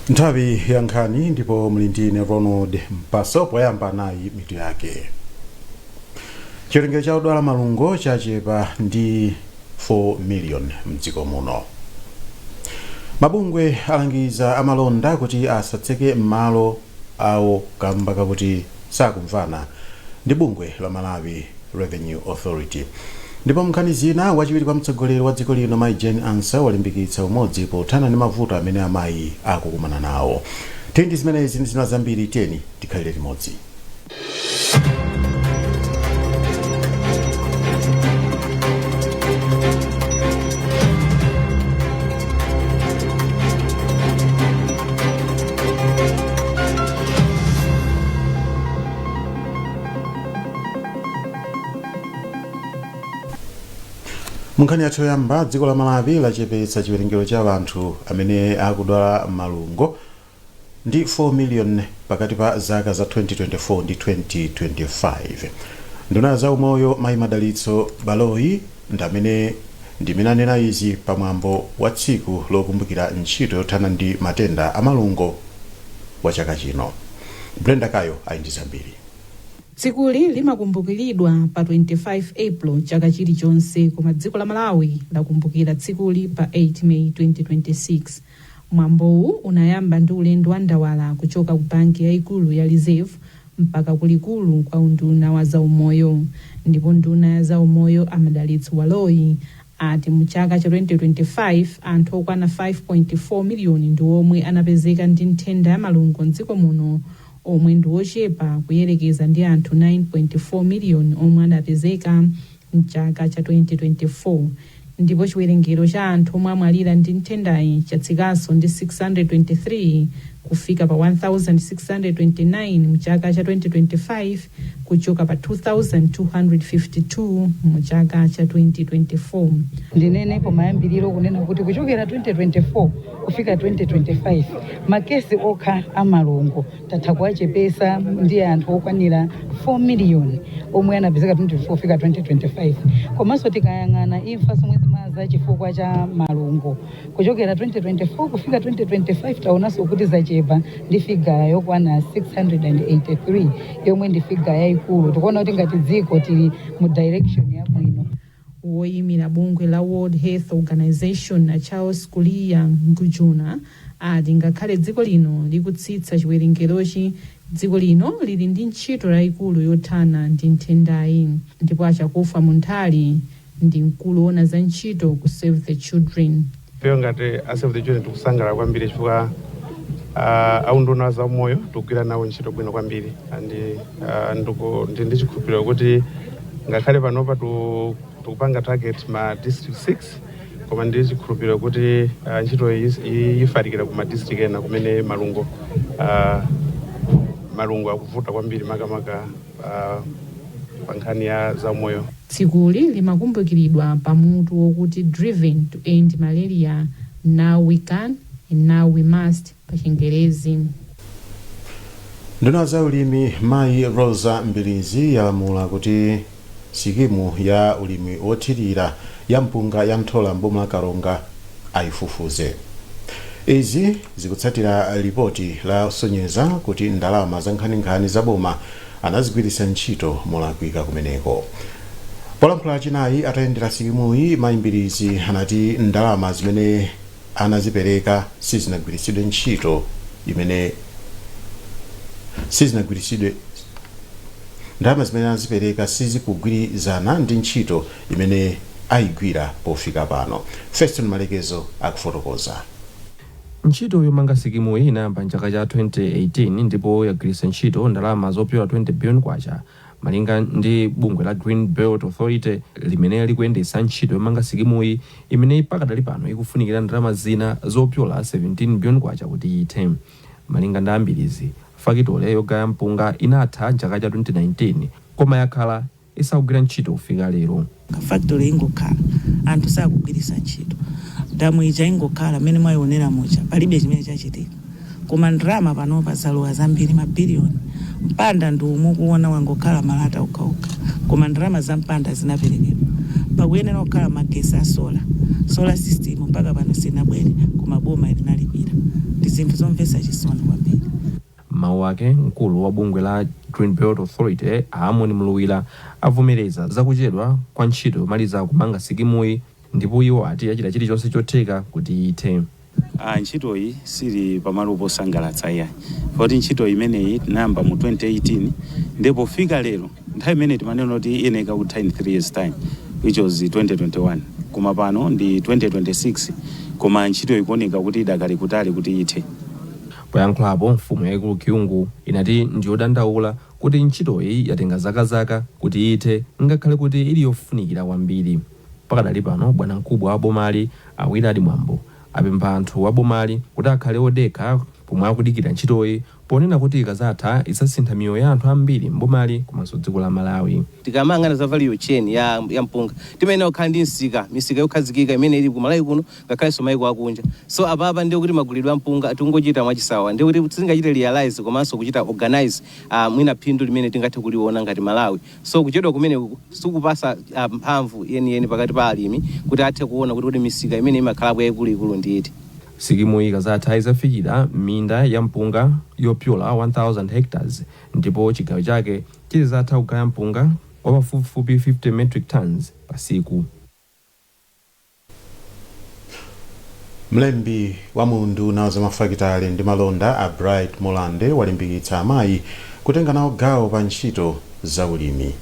Nthawi ya nkhani ndipo muli ndine Ronald Mpaso. Poyamba nayi mitu yake. Chiwerengero cha odwala malungo chachepa ndi 4 million mdziko muno. Mabungwe alangiza amalonda kuti asatseke m'malo awo kamba kakuti sakumvana ndi bungwe la Malawi Revenue Authority. Ndipo mnkhani zina, wachiwiri kwa mtsogoleri wa dziko lino Mayi Jane Ansah walimbikitsa umodzi pothana ndi mavuto amene amayi akukumana nawo. Tili ndi zimenezi ndi zina zambiri, tiyeni tikhalire limodzi. Munkhani yathu yoyamba, dziko la Malawi lachepetsa chiwerengero cha anthu amene akudwala malungo ndi 4 million pakati pa zaka za 2024 ndi 2025. Nduna ya zaumoyo Mayi Madalitso Baloyi ndimene anena izi pamwambo wa tsiku lokumbukira ntchito yothana ndi matenda amalungo wa chaka chino. Brenda Kayo ali ndi zambiri. Tsikuli limakumbukiridwa pa 25 April chaka chilichonse, koma dziko la Malawi lakumbukira tsikuli pa 8 May 2026. Mwambowu unayamba ndi ulendo wa ndawala kuchoka ku banki yayikulu ya Reserve mpaka kulikulu kwa unduna wa zaumoyo, ndipo nduna ya zaumoyo a Madalitso Baloyi ati mu chaka cha 2025 anthu okwana 5.4 miliyoni ndi omwe anapezeka ndi nthenda ya malungo mdziko muno, omwe ndi ochepa kuyerekeza ndi anthu 9.4 miliyoni omwe adapezeka mchaka cha 2024. Ndipo chiwerengero cha anthu omwe amwalira ndi nthendayi chatsikanso ndi 623 kufika pa 1629 mchaka cha 2025, kuchoka pa 2252 mu chaka cha 2024. Ndinene pomayambiriro kunena kuti kuchokera 2024 kufika 2025, ma case okha amalungo tatha kuwachepesa ndi anthu okwanira 4 million omwe anapezeka 2024 kufika 2025. Komanso tikayang'ana imfa zomwe zimaza chifukwa cha malungo kuchokera 2024 kufika 2025, taonanso kuti zachepa ndi figure yokwana 683, yomwe ndi figure yayikulu. Tikuona kuti ngati dziko tili mu direction yabwino. Woyimira bungwe la World Health Organization Charles Kulia Ngujuna ati ngakhale dziko lino likutsitsa chiwerengerochi, dziko lino lili ndi ntchito yayikulu yothana ndi nthendayi. Ndipo Achakufa Munthali ndi mkulu woona za ntchito ku Save the Children. Ifeyo ngati a Save the Children tikusangalala kwambiri chifukwa aunduna wa zaumoyo tikugwira nawo ntchito bwino kwambiri, and ndi chikhulupiriro kuti ngakhale panopa tikupanga target ma district 6, koma ndi chikhulupiriro kuti ntchito iyi ifalikira ku ma district ena kumene malungo akuvuta kwambiri, makamaka pa nkhani ya zaumoyo. Tsikuli limakumbukiridwa pamutu wokuti "Driven to End Malaria: Now We Can and Now We Must" pa Chingerezi. Nduna za ulimi Mayi Rosa Mbilizi yalamula kuti sikimu ya ulimi wothirira ya mpunga ya Nthola mboma la Karonga ayifufuze. Izi zikutsatira lipoti lasonyeza kuti ndalama za nkhaninkhani za boma anazigwiritsa ntchito molakwika kumeneko. Polankhula Chinayi atayendera sikimuyi, Mayi Mbilizi anati ndalama zimene anazipereka sizinagwiritsidwe ntchito imene sizinagwiritsidwe ndalama zimene anazipereka sizikugwirizana ndi ntchito imene ayigwira pofika pano. Feston Malekezo akufotokoza. Ntchito yomanga sikimuyi inayamba mchaka cha 2018 ndipo yagwiritsa ntchito ndalama zopyola 20 billion kwacha, malinga ndi bungwe la Green Belt Authority limene likuyendetsa ntchito yomanga sikimuyi, imene pakadali pano ikufunikira ndalama zina zopyola 17 billion kwacha kuti ithe. Malinga ndi a Mbilizi, fakitole yogaya mpunga inatha mchaka cha 2019 koma yakhala isakugwira ntchito kufika lero. Factory ingokhala, anthu sakugwiritsa ntchito. Damu ija ingokhala mmene mwayionera muja, palibe chimene chachitika, koma ndalama panopa zalowa zambiri, mabiliyoni. Mpanda ndi umukuona wangokhala malata okhaokha, koma ndalama za mpanda zinaperekedwa. Pakuyenera kukhala magesi a solar, solar system mpaka pano sinabwere, koma boma linalipira. Ndi zinthu zomvetsa chisoni kwambiri. Mawu ake, mkulu wa bungwe la Green Belt Authority Aamon Mluwira avomereza zakuchedwa kwa ntchito yomaliza kumanga sikimuyi, ndipo iwo ati achita chilichonse chotheka kuti ithe. Ntchitoyi sili pamalo posangalatsa iyayi, poti ntchito imeneyi tinayamba mu 2018, ndipo pofika lero, nthawi imene timanena kuti iyeneka kutha in 3 years time, which was 2021, koma pano ndi 2026, koma ntchito ikuoneka kuti idakali kutali kuti ithe. Poyankhulapo, mfumu yayikulu Kyungu inati ndiyodandaula kuti ntchitoyi yatenga zakazaka kuti ithe, ngakhale kuti ili yofunikira kwambiri. Pakadali pano, bwanamkubwa wa bomali a Willard Mwambo apempha anthu a bomali kuti akhale odekha pomwe akudikira ntchitoyi, ponena kuti ikazatha idzasintha miyoyo ya anthu ambiri mbomali komanso dziko la Malawi. Tikamayang'ana za value chain ya mpunga, timayenera kukhala ndi msika, misika yokhazikika imene ili kumalawi kuno ngakhalenso maiko akunja. So apapa ndiye kuti magulidwe a mpunga tingochita mwachisawa, ndiye kuti tingachite realize komanso kuchita organize mwina phindu limene tingathe kuliona ngati Malawi. So kuchedwa kumene sikupasa mphamvu yeniyeni pakati pa alimi kuti athe kuona kuti misika imene imakhalapo yayikuluikulu ndi iti. Sikimu ikazatha izafikira minda ya mpunga yopyola 1000 hectares, ndipo chigawo chake chizatha kugaya mpunga wa pafupifupi 50 metric tons pa siku. Mlembi wa unduna za mafakitale ndi malonda a Bright Molande walimbikitsa amayi kutenga nawo gawo pa ntchito za ulimi.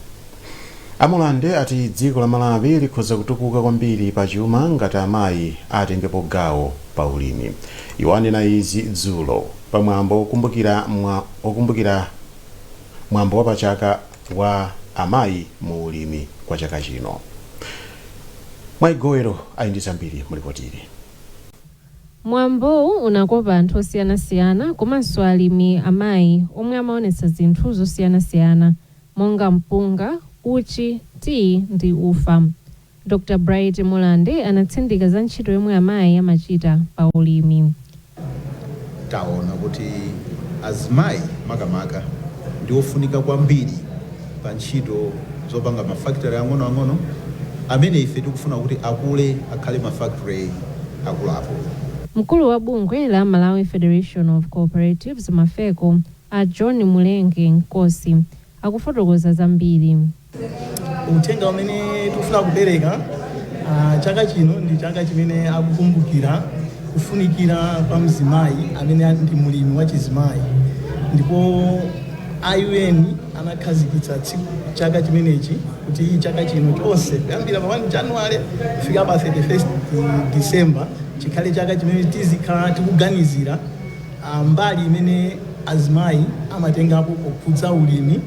Amolande ati dziko la Malawi likhoza kutukuka kwambiri pa chuma ngati amayi atengepo gawo pa ulimi. Iwo anena izi dzulo pamwambo okumbukira mwambo wapachaka wa amayi mu ulimi kwa chaka chino. Mwayigowero ali ndi zambiri mulipotiri. Mwambowu unakopa anthu osiyanasiyana komanso alimi amayi omwe amaonetsa zinthu zosiyanasiyana monga mpunga, uchi, tiyi ndi ufa. Dr Bright Mulande anatsindika za ntchito yomwe amayi amachita pa ulimi. Taona kuti azimayi makamaka ndi ofunika kwambiri pa ntchito zopanga mafactory ang'onoang'ono amene ife tikufuna kuti akule akhale mafactory akuluakulu. Mkulu wa bungwe la Malawi Federation of Cooperatives, MAFECO, a John Mulenge Nkosi akufotokoza zambiri. Uthenga umene tikufuna kupereka, chaka chino ndi chaka chimene akukumbukira kufunikira kwa mzimayi amene ndi mulimi wa chizimayi, ndipo UN anakhazikitsa chaka chimenechi kuti chaka chino chonse kuyambira pa 1 January kufika pa 31 December chikhale chaka chimene tizikhala tikuganizira mbali imene azimayi amatengapo pokhudza ulimi,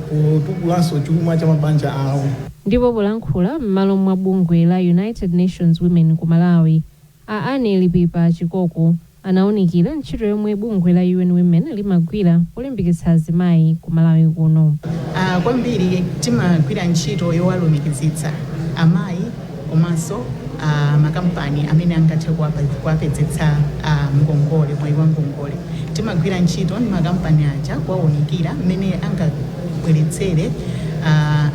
potukulanso chuma cha mabanja awo. Ndipo polankhula m'malo mwa bungwe la United Nations Women ku Malawi, a Anne Lipipa Chikoko anawunikira ntchito yomwe bungwe la UN Women limagwira polimbikitsa azimayi ku Malawi kuno. Kwambiri timagwira ntchito yowalumikizitsa amayi komanso makampani amene angathe kuwapezetsa ngongole, mwayi wa ngongole. Timagwira ntchito ndi makampani aja kuwawunikira mmene angabweretsere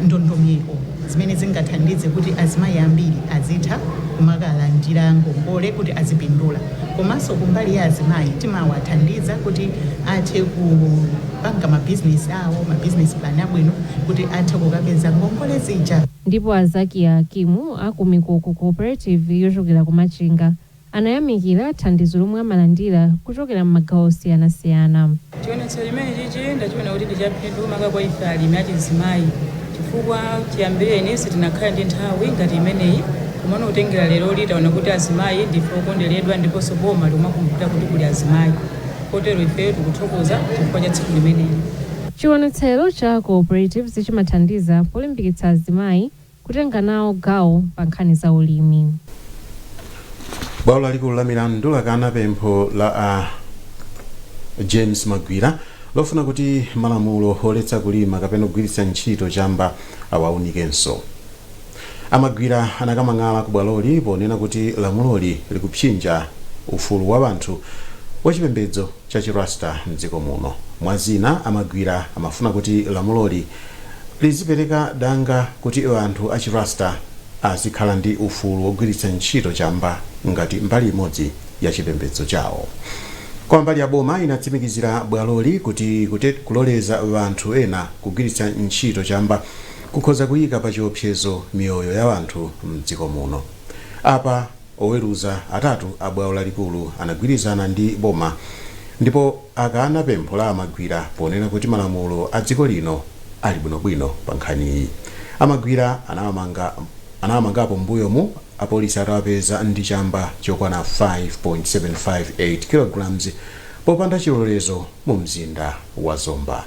ndondomeko zimene zingathandize kuti azimayi ambiri azitha kumakalandira ngongole kuti azipindula. Komanso kumbali ya azimayi timawathandiza kuti athe kupanga mabizinesi awo, mabizinesi plan abwino kuti athe kukapeza ngongole zija. Ndipo Azakia Akimu aku Mikoko Cooperative yochokera ku Machinga anayamikira thandizo lomwe amalandira kuchokera m'magawo osiyanasiyana. Chionetsero chimene chichi ndachiona kuti ndi chaphindu maka kwa ife alimi achizimayi, chifukwa chiyambireni sitinakhale ndi nthawi ngati imeneyi. Kumene kutengera lero taona kuti azimayi ndife okondweredwa, ndiponso boma limakumbukira kuti kuli azimayi, kotero ife tikuthokoza chifukwa cha tsiku limeneli. Chionetsero cha cooperatives chimathandiza polimbikitsa azimayi kutenga nawo gawo pa nkhani za ulimi. Bwalo lalikulu la milandu lakana pempho la a James Magwira lofuna kuti malamulo oletsa kulima kapena kugwiritsa ntchito chamba awawunikenso. Amagwira anakamang'ala ku bwaloli ponena kuti lamuloli likupsinja ufulu wa anthu wachipembedzo cha Chirasta mdziko muno. Mwazina, Amagwira amafuna kuti lamuloli Lizipereka danga kuti anthu achirasta azikhala ndi ufulu wogwiritsa ntchito chamba ngati mbali imodzi ya chipembedzo chawo. Kwa mbali ya boma inatsimikizira bwaloli kuti kuloleza anthu ena kugwiritsa ntchito chamba kukhoza kuyika pa chiopsezo miyoyo ya anthu mdziko muno. Apa oweruza atatu a bwalo lalikulu anagwirizana ndi boma ndipo akana pempho la Amagwira ponena kuti malamulo a dziko lino ali bwinobwino pa nkhaniyi. Amagwira anawamangapo m'mbuyomu apolisi atawapeza ndi chamba chokwana 5.758 kg popanda chilolezo mu mzinda wa Zomba.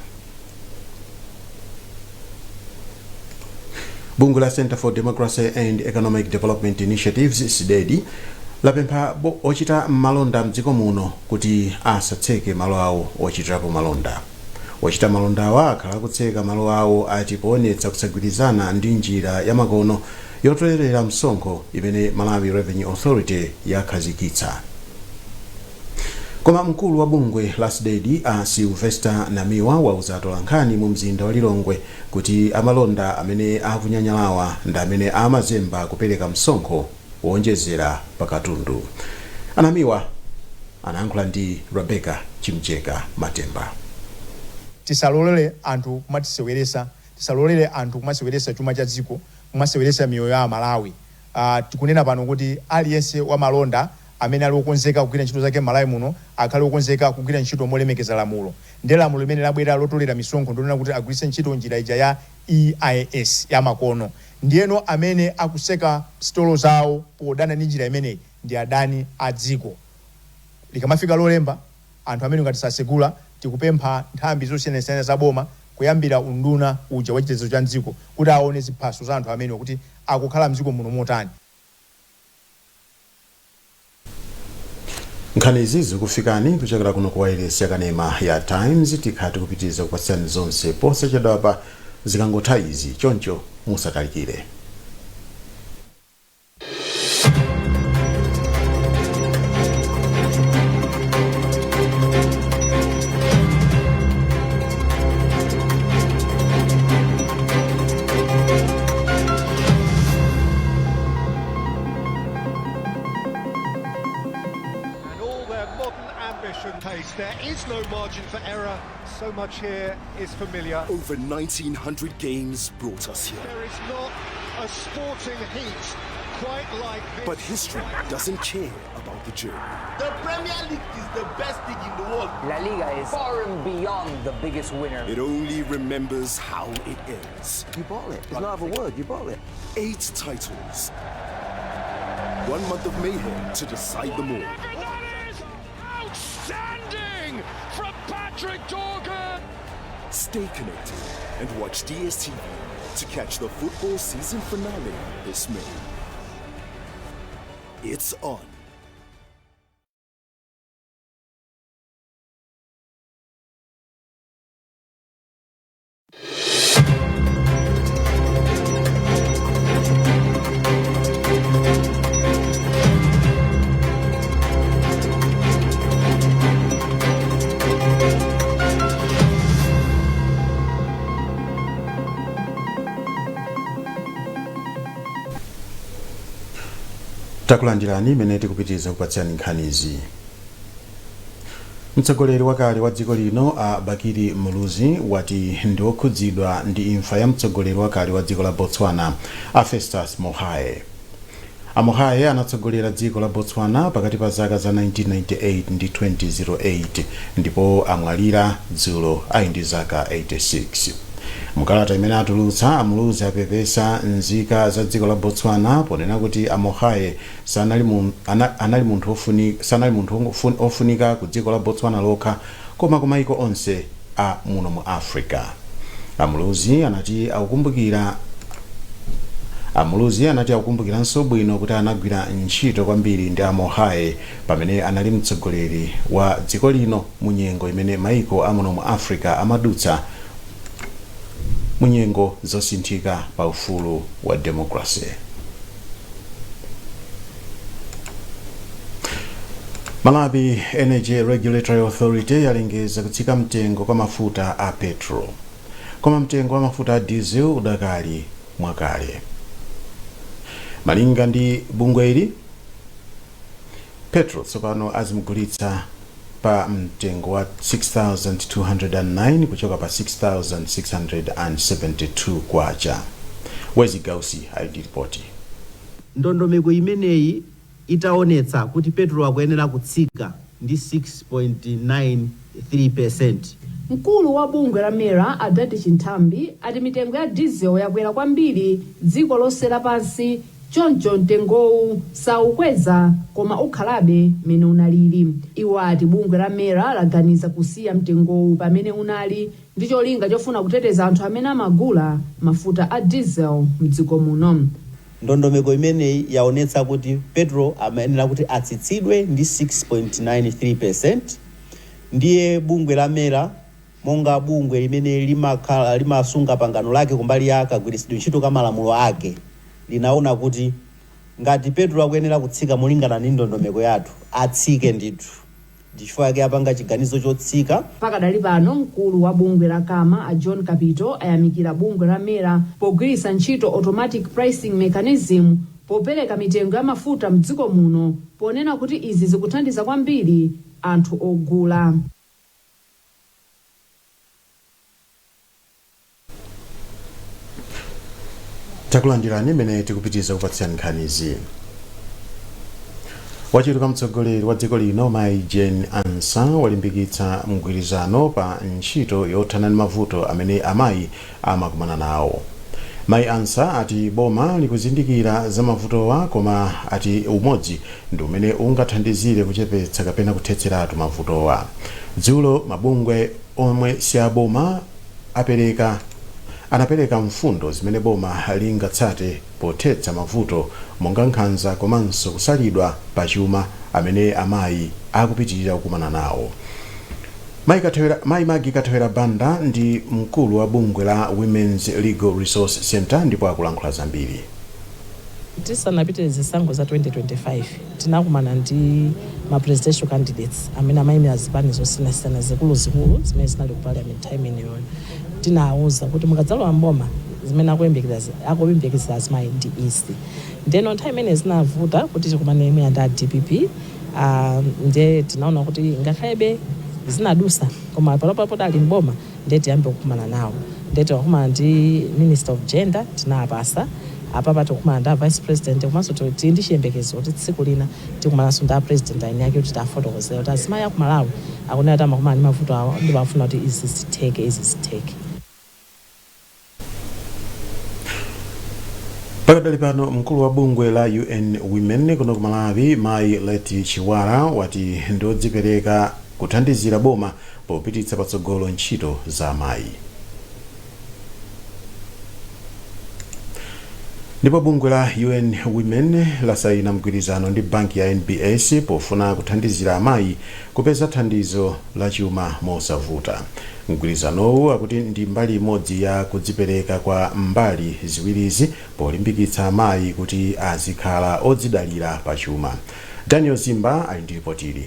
Bungwe la Center for Democracy and Economic Development Initiatives, CDEDI, lapempha ochita malonda mdziko muno kuti asatseke malo awo ochitirapo malonda. Ochita malondawa akhala akutseka malo awo ati poonetsa kusagwirizana ndi njira ya makono yotolerera msonkho imene Malawi Revenue Authority yakhazikitsa. Koma mkulu wa bungwe la CDEDI a Sylvester Namiwa wauza atolankhani mu mzinda wa Lilongwe kuti amalonda amene akunyanyalawa ndi amene amazemba kupereka msonkho wonjezera pa katundu. Anamiwa anayankhula ndi Rebecca Chimjeka Matemba. Tisalolere anthu kumatiseweresa, tisalolere anthu kumaseweresa chuma cha dziko, kumaseweresa miyoyo ya Amalawi. Tikunena pano kuti aliyense wa malonda amene ali wokonzeka kugwira ntchito zake m'Malawi muno akhale wokonzeka kugwira ntchito molemekeza lamulo. Ndiye lamulo limene labwera lotolera misonkho ndilonena kuti agwiritse ntchito njira ija ya EIS ya makono. Ndiyeno amene akuseka sitolo zawo podana ndi njira imeneyi ndi adani a dziko. Likamafika Lolemba, anthu amene ngati sasegula, tikupempha nthambi zosiyanasiyana za boma kuyambira unduna uja wa chitetezo cha m'dziko kuti aone ziphaso za anthu amenewa kuti akukhala m'dziko muno motani. Nkhanizi zikufikani kuchokera kuno ku wailesi yakanema ya Times. Tikhala tikupitiriza kupatsirani zonse posachedwapa zikangotha izi, choncho musatalikire. And all their modern ambition pace. There is no margin for error. So much here is familiar. Over 1,900 games brought us here. There is not a sporting heat quite like this. But history doesn't care about the journey. The Premier League is the best league in the world. La Liga is far and beyond the biggest winner. It only remembers how it ends. You bought it. It's not a word. You bought it. 8 titles. 1 month of mayhem to decide them all. That is outstanding from Patrick Dorgan. Stay connected and watch DSTV to catch the football season finale this May. It's on. Takulandirani imene tikupitiriza kupatsirani nkhanizi. Mtsogoleri wakale wa dziko lino a Bakili Muluzi wati ndi wokhudzidwa ndi imfa ya mtsogoleri wakale wa dziko la Botswana a Festus Mogae. A Mogae anatsogolera dziko la Botswana pakati pa zaka za 1998 ndi 2008 ndipo amwalira dzulo ali ndi zaka 86. Mukalata imene atulutsa, Amuluzi apepesa nzika za dziko la Botswana ponena kuti a Mogae sanali munthu ofunika ku dziko la Botswana lokha koma ku maiko onse a muno mu Africa. Amuluzi anati akukumbukiranso bwino kuti anagwira ntchito kwambiri ndi a Mogae pamene anali mtsogoleri wa dziko lino mu nyengo imene maiko amuno mu Africa amadutsa mu nyengo zosinthika pa ufulu wa democracy. Malawi Energy Regulatory Authority yalengeza kutsika mtengo kwa mafuta a petrol. Koma mtengo wa mafuta a diesel udakali mwakale. Malinga ndi bungwe ili, petrol tsopano azimugulitsa pa mtengo wa 6209 kuchoka pa 6672 kwacha. Wezi Gausi ali ndi ripoti. Ndondomeko imeneyi itaonetsa kuti petrol akuyenera kutsika ndi 6.93. Mkulu wa bungwe la MERA, Adati Chinthambi, ati mitengo ya diesel yakwera kwambiri dziko lonse lapansi, choncho mtengowu saukweza koma ukhalabe mene unalili. Iwo ati bungwe la MERA laganiza kusiya mtengowu pamene unali ndi cholinga chofuna kuteteza anthu amene amagula mafuta a diesel mdziko muno. Ndondomeko imeneyi yaonetsa kuti petrol amayenera kuti atsitsidwe ndi 6.93. Ndiye bungwe la MERA, monga bungwe limene limakhala limasunga pangano lake kumbali ya kagwiritsidwe ntchito ka malamulo ake, linaona kuti ngati petrol akuyenera kutsika molingana ndi ndondomeko yathu, atsike ndithu. Ndichifukwa yake apanga chiganizo chotsika. Pakadali pano, mkulu wa bungwe la CAMA, a John Kapito, ayamikira bungwe la MERA pogwiritsa ntchito automatic pricing mechanism popereka mitengo ya mafuta mdziko muno, ponena kuti izi zikuthandiza kwambiri anthu ogula. Takulandirani imene tikupitiza kupatsirani nkhanizi. Wachiwiri kwa mtsogoleri wa dziko lino, Mayi Jane Ansah, walimbikitsa mgwirizano pa ntchito yothana ndi mavuto amene amayi amakumana nawo. Mayi Ansah ati boma likuzindikira za mavutowa, koma ati umodzi ndi umene ungathandizire kuchepetsa kapena kuthetseratu mavutowa. Dzulo mabungwe omwe si aboma anapereka mfundo zimene boma lingatsate pothetsa mavuto monga nkhanza komanso kusalidwa pachuma amene amayi akupitirira kukumana nawo. Mayi Magi Kathewera Banda ndi mkulu wa bungwe la Women's Legal Resource Center ndipo akulankhula zambiri. Tisanapite zisankho za 2025, tinakumana ndi ma presidential candidates amene amayimira zipani zosiyanasiyana zikuluzikulu zimene zinali ku parliament time imeneyoyo. Tinawuza kuti mukadzalowa mboma, zimene akuyembekezera azimayi ndi izi. Ndeno nthawi imene zinavuta kuti tikumane imwe ndi a DPP, ndiye tinaona kuti ngakhalebe zinadusa, koma panopa ali mboma, ndiye tiyambe kukumana nawo. Ndiye tikakumana ndi Minister of Gender, tinapasa. Apapa tikukumana ndi a Vice President, komanso tili ndi chiyembekezo kuti tsiku lina tikumananso ndi a President aini ake kuti tiafotokozera kuti azimayi aku Malawi akunena kuti amakumana ndi mavuto awa, ndipo afuna kuti izi zitheke, izi zitheke. Pakadali pano, mkulu wa bungwe la UN Women kuno ku Malawi, Mayi Leti Chiwara, wati ndiodzipereka kuthandizira boma popititsa patsogolo ntchito za amayi. Ndipo bungwe la UN Women lasayina mgwirizano ndi banki ya NBS pofuna kuthandizira amayi kupeza thandizo la chuma mosavuta. Mgwirizanowu akuti ndi mbali imodzi ya kudzipereka kwa mbali ziwirizi polimbikitsa amayi kuti azikhala odzidalira pa chuma. Daniel Zimba ali ndi ripotili.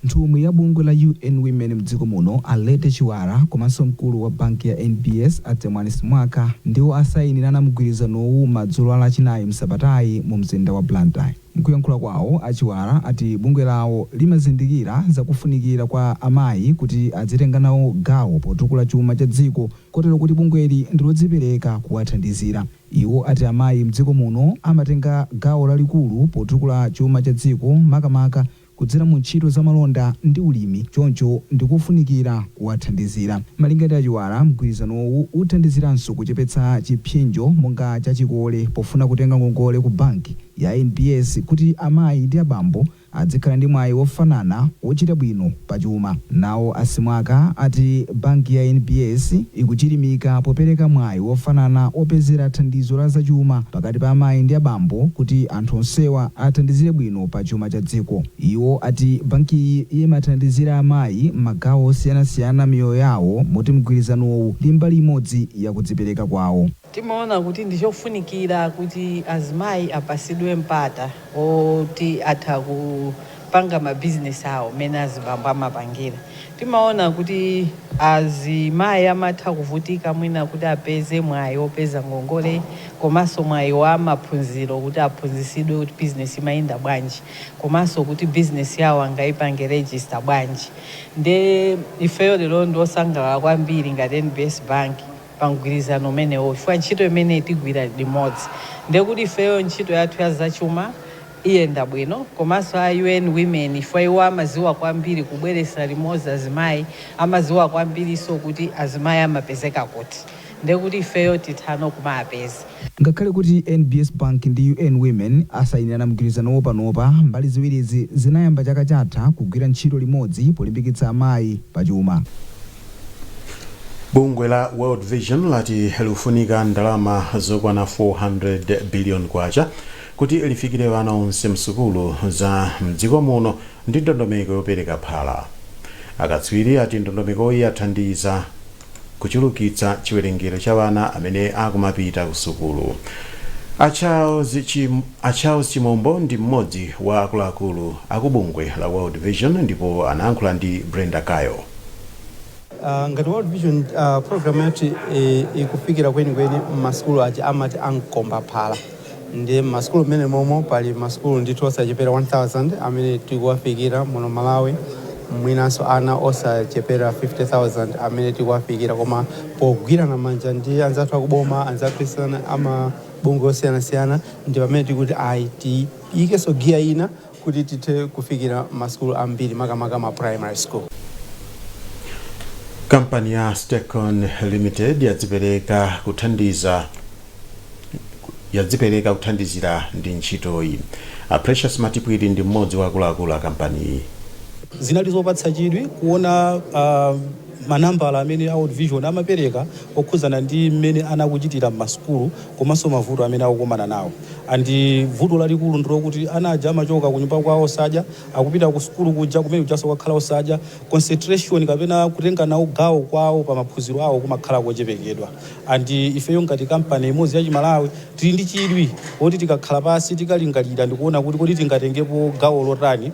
Nthumwi ya bungwe la UN Women mdziko muno, a Lete Chiwara, komanso mkulu wa banki ya NBS, a Temwani Simwaka, ndiwo asayinirana mgwirizanowu madzulo a Lachinayi msabatayi mu mzinda wa Blantyre. Mkuyankhula kwawo, a Chiwara ati bungwe lawo limazindikira zakufunikira kwa amayi kuti adzitenga nawo gawo potukula chuma cha dziko, kotero kuti bungweli ndilodzipereka kuwathandizira. Iwo ati amayi mdziko muno amatenga gawo lalikulu potukula chuma cha dziko, makamaka kudzera mu ntchito za malonda ndi ulimi, choncho ndikofunikira kuwathandizira. Malinga ndi a Chiwara, mgwirizanowu uthandiziranso kuchepetsa chipsinjo monga chachikole pofuna kutenga ngongole ku banki ya NBS, kuti amayi ndi abambo adzikhala ndi mwayi wofanana wochita bwino pachuma. Nawo a Simwaka ati banki ya NBS ikuchilimika popereka mwayi wofanana wopezera thandizo la zachuma pakati pa amayi ndi abambo, kuti anthu onsewa athandizire bwino pa chuma cha dziko. Iwo ati bankiyi imathandizira amayi m'magawo osiyanasiyana miyoyo yawo, moti mgwirizanowu ndi mbali imodzi yakudzipereka kwawo. Timaona kuti ndichofunikira kuti azimayi apasidwe mpata oti atha. kupanga mabizinesi awo mmene azibambo amapangira. Timaona kuti azimayi amatha kuvutika mwina kuti apeze mwayi wopeza ngongole, komanso mwayi wa maphunziro kuti aphunzitsidwe kuti bizinesi imayenda bwanji, komanso kuti bizinesi yawo angayipange register bwanji. Nde ifeyo lero ndi osangalala kwambiri ngati NBS Bank pa mgwirizano umenewo, chifukwa ntchito imeneyi tigwira limodzi, ndekuti ifeyo ntchito yathu ya zachuma iyenda bwino, komanso a UN Women, chifukwa iwo amaziwa kwambiri kubweretsa limodzi azimayi, amaziwa kwambiriso kuti azimayi amapezeka kuti, ndekuti ifeyo tithano kumapeza. Ngakhale kuti NBS Bank ndi UN Women asayinirana mgwirizanowo panopa, mbali ziwirizi zinayamba chaka chatha kugwira ntchito limodzi polimbikitsa amayi pachuma. Bungwe la World Vision lati likufunika ndalama zokwana 400 billion kwacha kuti lifikire ana onse msukulu za mdziko muno ndi ndondomeko yopereka phala. Akatswiri ati ndondomekoyi yathandiza kuchulukitsa chiwerengero cha ana amene akumapita ku sukulu. A Charles Chimombo ndi mmodzi wa akuluakulu akubungwe la World Vision ndipo anayankhula ndi Brenda Kayo. Ngati World Vision, program yathu ikufikira kwenikweni mmasukulu aja amati ankomba phala. Ndi mmasukulu mmene momo pali masukulu ndithu osachepera 1000 amene tikuwafikira muno Malawi, mwinanso ana osachepera 50,000 amene tikuwafikira. Koma pogwirana manja ndi anzathu akuboma, anzathu amabungwe osiyanasiyana, ndi pamene tikuti ayi, tiyikenso giya ina kuti tithe kufikira masukulu ambiri, makamaka ma primary school. Kampani ya Stecon Limited yadzipereka kuthandizira ndi ntchitoyi. A Precious Matipwiri ndi mmodzi wa akuluakulu a kampaniyi. Zinali zopatsa chidwi kuona manambala amene a World Vision amapereka okhuzana ndi mmene anakuchitira m'masukulu komanso mavuto amene akukumana nawo. And vuto lalikulu ndilokuti ana aja amachoka kunyumba kwawo osadya, akupita ku sukulu kuja, kumene kujaso kwakhala osadya. Concentration kapena kutenga nawo gawo kwawo pa maphunziro awo kumakhala kochepekedwa. And ifeyo ngati kampani imodzi ya Chimalawi tili ndi chidwi woti tikakhala pasi tikalingalira ndikuona kuti kodi tingatengepo gawo lotani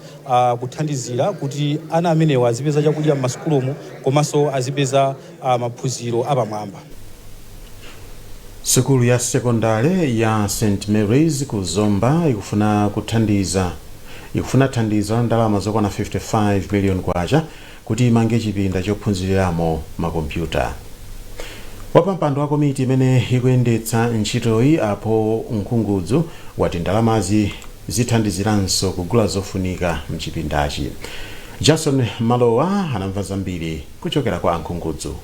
kuthandizira kuti ana amenewa azipeza chakudya m'masukulumu komanso azipeza maphunziro apamwamba. Sukulu ya sekondale ya St Mary's ku Zomba ikufuna thandizo la ndalama zokwana 55 million kwacha kuti imange chipinda chophunziriramo makompyuta. Wapampando wa komiti imene ikuyendetsa ntchitoyi, apo Mkhungudzu, wati ndalamazi zithandiziranso kugula zofunika mchipindachi. Jason Malowa anamva zambiri kuchokera kwa Ankhungudzu.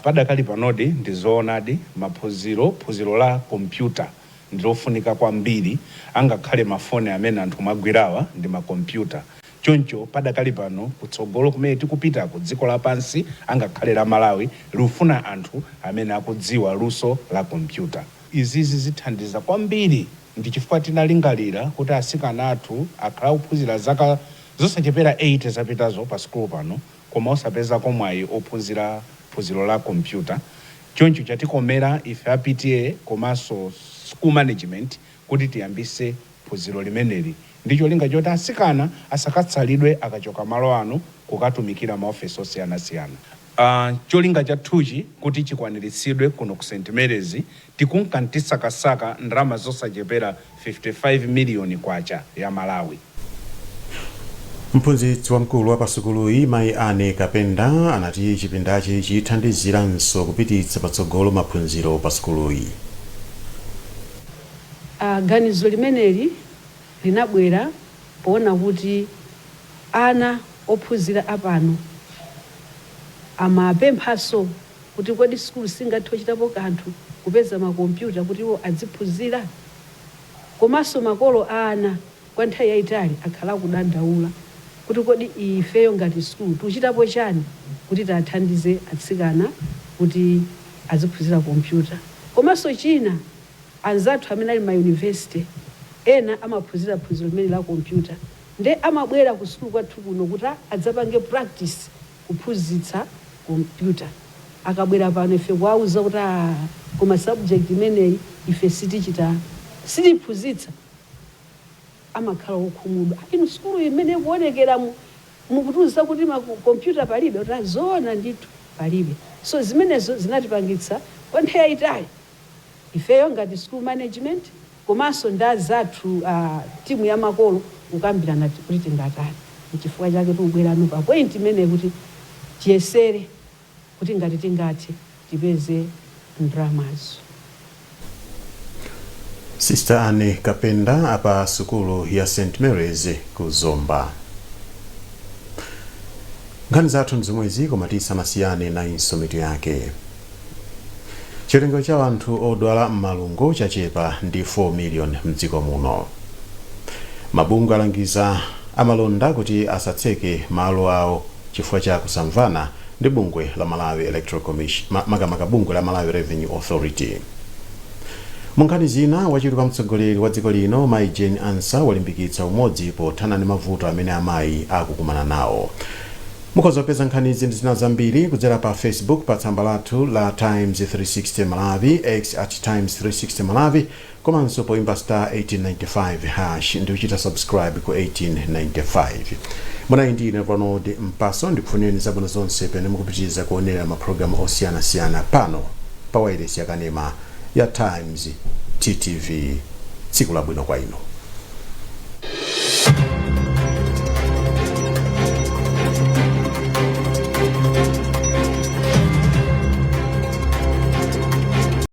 Padakali panodi ndi zoonadi, maphunziro, phunziro la kompyuta ndilofunika kwambiri. Angakhale mafoni amene anthu mwagwirawa ndi makompyuta. Choncho padakali pano, kutsogolo kumene tikupita ku dziko lapansi, angakhale la Malawi, likufuna anthu amene akudziwa luso la kompyuta. Izizi zithandiza kwambiri. Ndi chifukwa tinalingalira kuti asikana athu akhala akuphunzira zaka zosachepera 8 zapitazo pa sukulu pano, koma osapezako mwayi ophunzira phunziro la kompyuta. Choncho chatikomera ife a PTA komanso school management kuti tiyambise phunziro limeneli ndi cholinga choti asikana asakatsalidwe akachoka malo ano kukatumikira maofesi osiyanasiyana. Cholinga chathuchi kuti chikwaniritsidwe kuno ku St Mary's, tikunka ntisakasaka ndalama zosachepera 55 miliyoni kwacha ya Malawi. Mphunzitsi wamkulu wa pasukuluyi, mayi Ane Kapenda, anati chipindachi chithandiziranso kupititsa patsogolo maphunziro pa sukuluyi. Ganizo limeneli linabwera poona kuti ana ophunzira apano amapemphanso kuti kodi sukulu singathe kuchitapo kanthu kupeza makompyuta kuti iwo aziphunzira, komanso makolo a ana kwa nthawi yayitali akhala akudandaula kuti kodi ifeyo ngati sukulu tikuchitapo chani kuti tiathandize atsikana kuti aziphunzira kompyuta. Komanso china, anzathu amene ali ma university ena amaphunzira phunziro limene la kompyuta, nde amabwera ku sukulu kwathu kuno kuti adzapange practice kuphunzitsa kompyuta. Akabwera pano ife kuwauza kuti koma subject imeneyi ife sitichita, sitiphunzitsa. Amakhala okhumudwa, "Inu, sukulu imene ikuonekera mukutiuza kuti makompyuta palibe?" Kuti zoona ndithu palibe. So zimenezo zinatipangitsa kwa nthawi yayitali ifeyo ngati school management komanso ndi azathu timu ya makolo kukambirana kuti tingatani. Nchifukwa chake tikubwerano pa point imene kuti tiyesere kuti ngati tingathe tipeze ndalamazo. Sister Anne Kapenda apa sukulu ya St Mary's ku Zomba. Nkhani zathu nzomwezi, koma tisanasiyane nayinso mitu yake. Chiwerengero cha anthu odwala m'malungo chachepa ndi 4 million mdziko muno. Mabungwe alangiza amalonda kuti asatseke malo awo chifukwa cha kusamvana ndi bungwe la Malawi Electoral Commission, makamaka bungwe la Malawi Revenue Authority. Mu nkhani zina, wachiwiri kwa mtsogoleri wa dziko lino mayi Jane Ansah walimbikitsa umodzi pothana ndi mavuto amene amayi akukumana nawo. Mukhoza kupeza nkhani izi ndi zina zambiri kudzera pa Facebook pa tsamba lathu la Times 360 Malawi, X @Times360 Malawi, komanso poimba *1895# ndi kuchita subscribe ku 1895. Munayi ndi ine Ronald Mpaso. Ndikufunireni zabwino zonse pamene mukupitiriza kuonera mapulogalamu osiyanasiyana pano pa wailesi yakanema ya Times, TTV. Tsiku labwino kwa inu.